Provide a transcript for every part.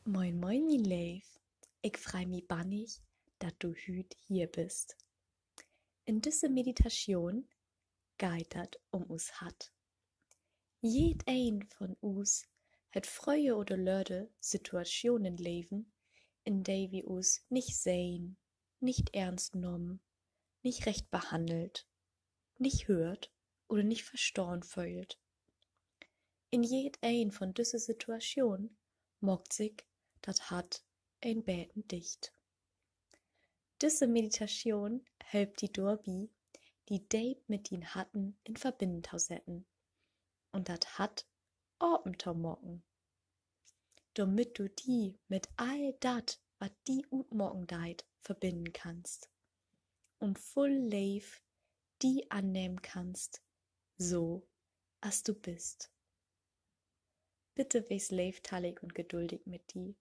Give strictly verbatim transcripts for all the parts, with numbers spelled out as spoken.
Moin, moin, mien Leev. Ik frei mi bannig, dat du hüüt hier büst. In düsse Meditatschoon geiht dat üm us Hart. Jedeen von us hett fröher oder later Situatschonen leevt, in de wi us nich sehn, nich eernst nahmen, nich recht behannelt, nich höört oder nich verstahn föhlt. In jedeen von düsse Situatschoon maakt sik dat Hart en beten dicht. Düsse Meditatschoon helpt di dorbi, di deep mit dien Harten in Verbinnen to setten un dat Hart apen to maken, dormit du di mit all dat, wat di utmaken deit, verbinnen kannst un vull Leev di annehmen kannst, so as du büst. Bitte wees leevtallig un geduldig mit di.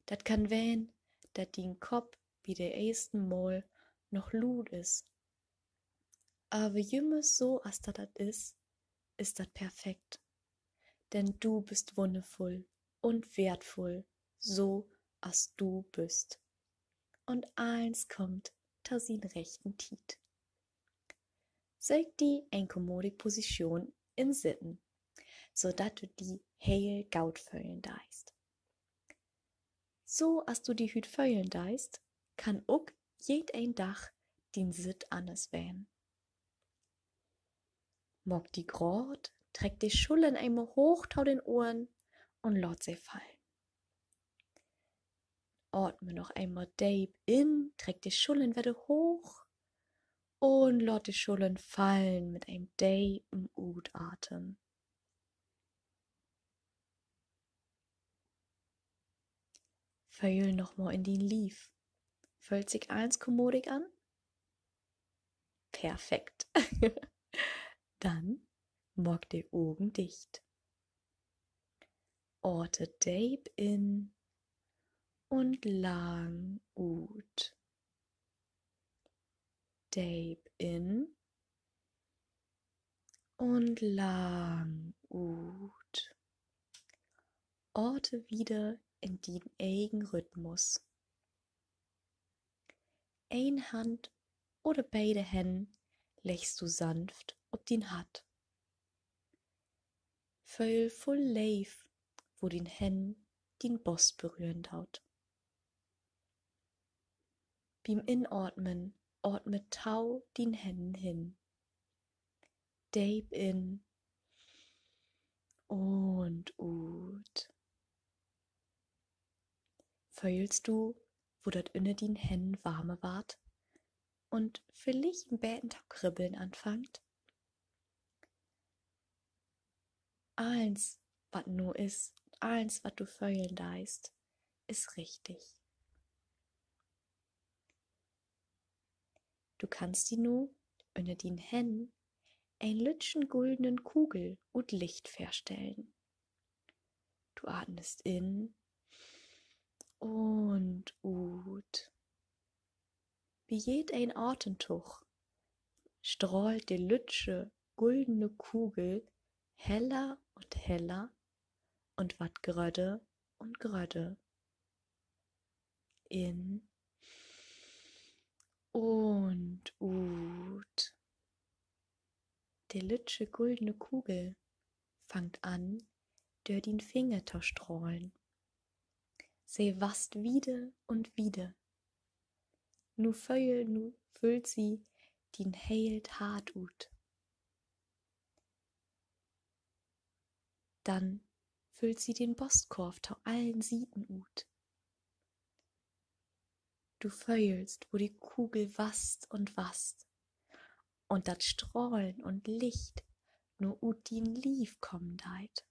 Dat kann ween, dat dien Kopp bi de eersten Mal noch luut is. Aver jümmers so, as dat dat is, is dat perfekt. Denn du büst wunnervull un weertvull, so as du büst. Un allens kummt to sien rechten Tiet. Söök di en kommodig Positschoon in't Sitten, so dat du di heel goot föhlen deist. So as du di hüüt föhlen deist, kann ok jedeen Dag dien Sitt anners ween. Maak di graad, treck de Schullern eenmal hooch to den Ohren un laat se fallen. Atme noch eenmal deep in, treck de Schullern wedder hooch un laat de Schullern fallen mit en depen Utaten. Föhl nochmal in dien Lief. Föhlt sik allens kommodig an? Perfekt. Denn maak de Ogen dicht. Aten deep in un lang ut. Deep in un lang ut. Aten wieder in dien egen Rhythmus. Een Hand oder beide Hänn leggst du sanft op dien Hart. Föhl vull Leev, wo dien Hänn dien Bost berühren doot. Bi'm Inatmen atme to dien Hännen hen. Deep in un ut. Föhlst du, wo dat ünner dien Hännen warmer warrt un villicht en beten to kribbeln anfangt? Allens, wat nu is, allens, wat du föhlen deist, is richtig. Du kannst di nu ünner dien Hännen en lüttschen güldenen Kugel ut Licht vörstellen. Du atmest in un ut. Bi jedeen Atentog strahlt de lüttsche güldene Kugel heller un heller un warrt grötter un grötter. In un ut. De lüttsche güldene Kugel fangt an, dör dien Finger to strahlen. Se wasst wieder un wieder. Nu föhl, nu füllt se dien heelt Hart ut. Denn füllt se den Bostkorf to allen Sieden ut. Du föhlst, wo de Kugel wasst un wasst un dat Strahlen un Licht nu ut dien Lief kamen deit.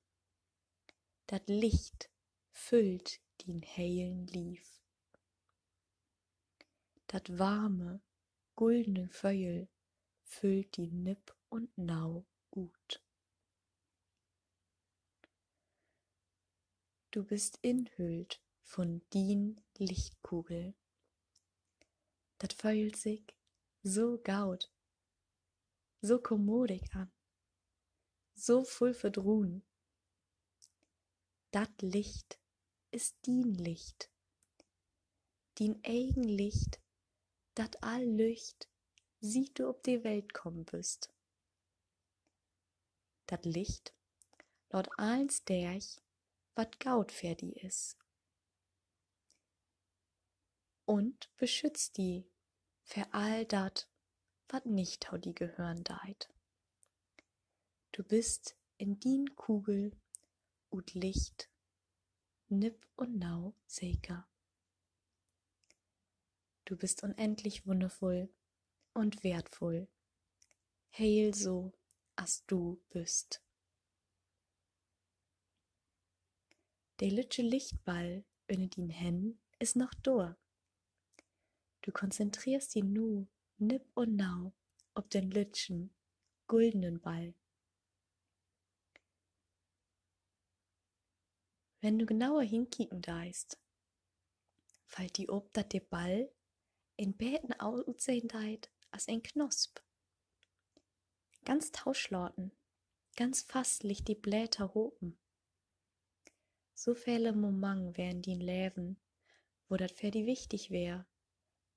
Dat Licht füllt dien helen Lief. Dat warme, güldene Föhl füllt di nipp un nau ut. Du büst inhüllt vun dien Lichtkugel. Dat föhlt sik so goot, so kommodig an, so vull Vertroen. Dat Licht is dien Licht. Dien egen Licht, dat al lücht, siet du op de Welt kamen büst. Dat Licht laat allens dörch, wat goot för di is. Un beschützt di för all dat, wat nich to di gehören deit. Du büst in dien Kugel ut Licht nipp un nau seker. Du büst unendlich wunnervull un weertvull, heel so, as du büst. De lüttje Lichtball ünner dien Hänn is noch dor. Du konzentreerst di nu nipp un nau op den lüttjen, guldenen Ball. Wenn du genauer henkieken deist, fallt di op, dat de Ball en beten utsehn deit as en Knosp. Ganz toslaten, ganz fast liggt de Bläär tohopen. So vele Momang weren in dien Leven, wo dat för di wichtig weer,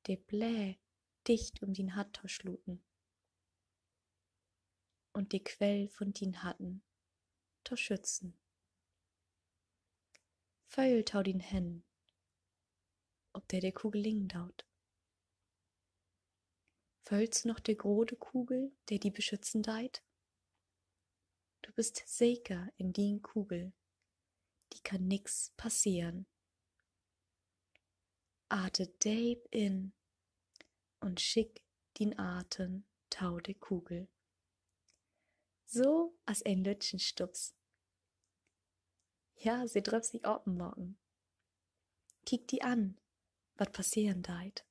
de Bläär dicht üm dien Hart to sluten un de Quell vun dien Harten to schützen. Föhl to dien Hänn, op de de Kugel liggen doot. Föhlst noch de grote Kugel, de di beschützen deit? Du büst seker in dien Kugel. Di kann nix passeren. Ate deep in un schick dien Aten to de Kugel. So as en lüttjen Stups. Ja, se dröff sik open maken. Kiek di an, wat passeren deit.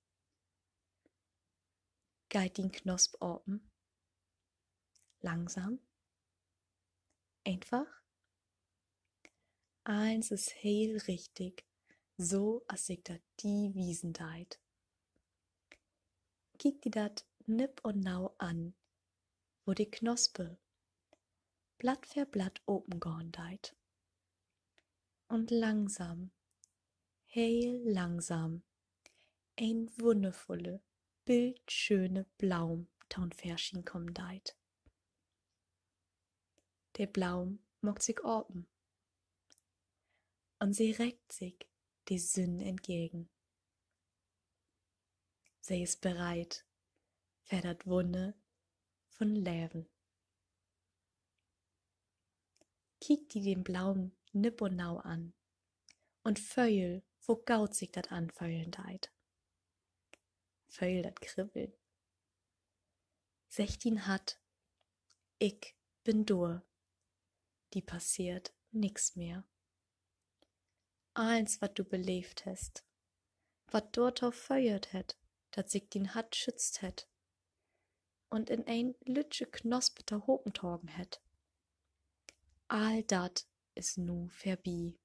Geiht dien Knosp open? Langsam? Eenfach? Allens is heel richtig, so as sik dat di wiesen deit. Kiek di dat nipp un nau an, wo de Knospe Blatt för Blatt open gahn deit. Un langsam, heel langsam, en wunnervulle, bildschöne Blaum to'n Vörschien kamen deit. De Blaum maakt sik open un se reckt sik de Sünn entgegen. Se is bereit för dat Wunner vun Leven. Kiek di den Blaum nipp un nau an un föhl, wo goot sik dat anföhlen deit. Föhl dat Kribbeln. Segg dien Hart: Ik bün dor. Di passeert nix mehr. Allens, wat du beleevt hest, wat dorto föhrt hett, dat sik dien Hart schützt hett un in en lüttje Knospe tohopen tagen hett, all dat is nu vörbi.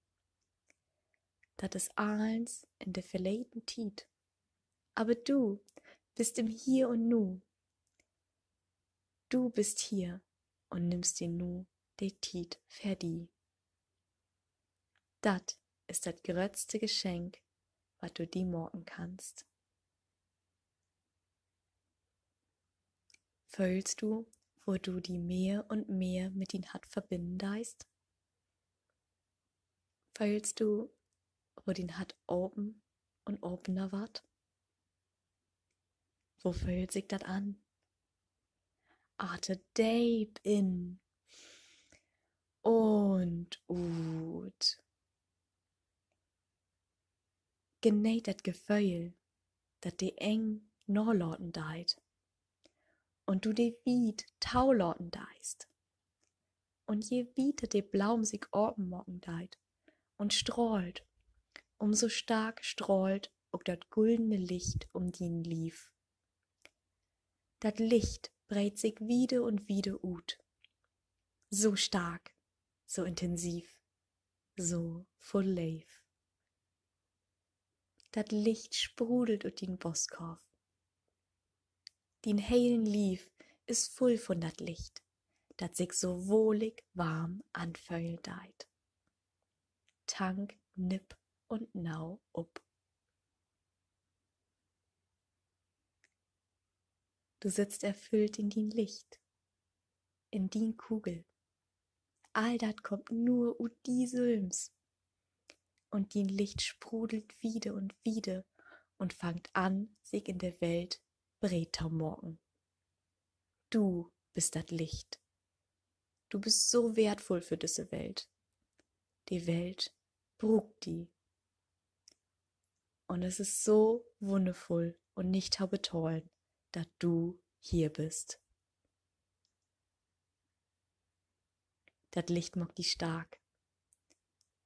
Dat is allens in de verleden Tiet. Aver du büst im Hier un Nu. Du büst hier un nimmst di nu de Tiet för di. Dat is dat gröttste Geschenk, wat du di maken kannst. Föhlst du, wo du di mehr un mehr mit dien Hart verbinnen deist? Föhlst du, wo dien Hart open un opener warrt? Wo föhlt sik dat an? Ate deep in un ut. Geneet dat Geföhl, dat de Eng nalaten deit un du de Wiet tolaten deist. Un je wieder de Blaum sik open maken deit un strahlt, ümso starker strahlt ok dat güldene Licht üm dien Lief. Dat Licht breedt sik wieder un wieder ut. So stark, so intensiv, so vull Leev. Dat Licht sprudelt ut dien Bostkorf. Dien helen Lief is vull vun dat Licht, dat sik so wohlig warm anföhlen deit. Tank nipp un nau op. Du sittst erfüllt in dien Licht, in dien Kugel. All dat kummt nur ut di sülms. Un dien Licht sprudelt wieder un wieder un fangt an, sik in de Welt breet to maken. Du büst dat Licht. Du büst so wertvull för düsse Welt. De Welt bruukt di. Un dat is so wunnervull un nich to betahlen, dat du hier büst. Dat Licht maakt di stark.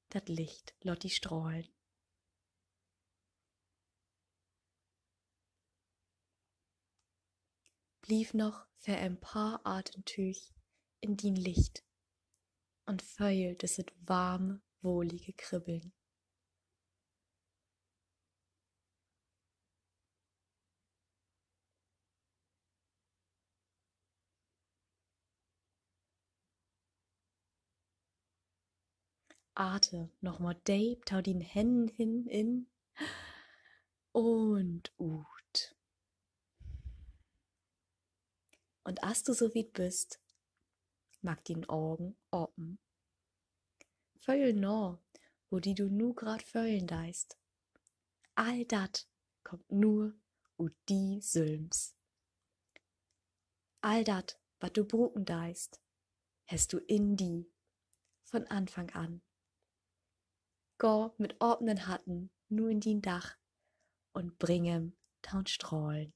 Dat Licht laat di strahlen. Bliev noch för en paar Atemtöög in dien Licht un föhl düsset warme, wohlige Kribbeln. Aten noch mal deep to dien Hännen hen in un ut. Un as du so wiet büst, maak dien Ogen open. Föhl na, wo di du nu graad föhlen deist. All dat kummt nur ut di sülms. All dat, wat du bruken deist, hest du in di, von Anfang an. Gah mit openen Harten nu in dien Dag un bring em to'n Strahlen.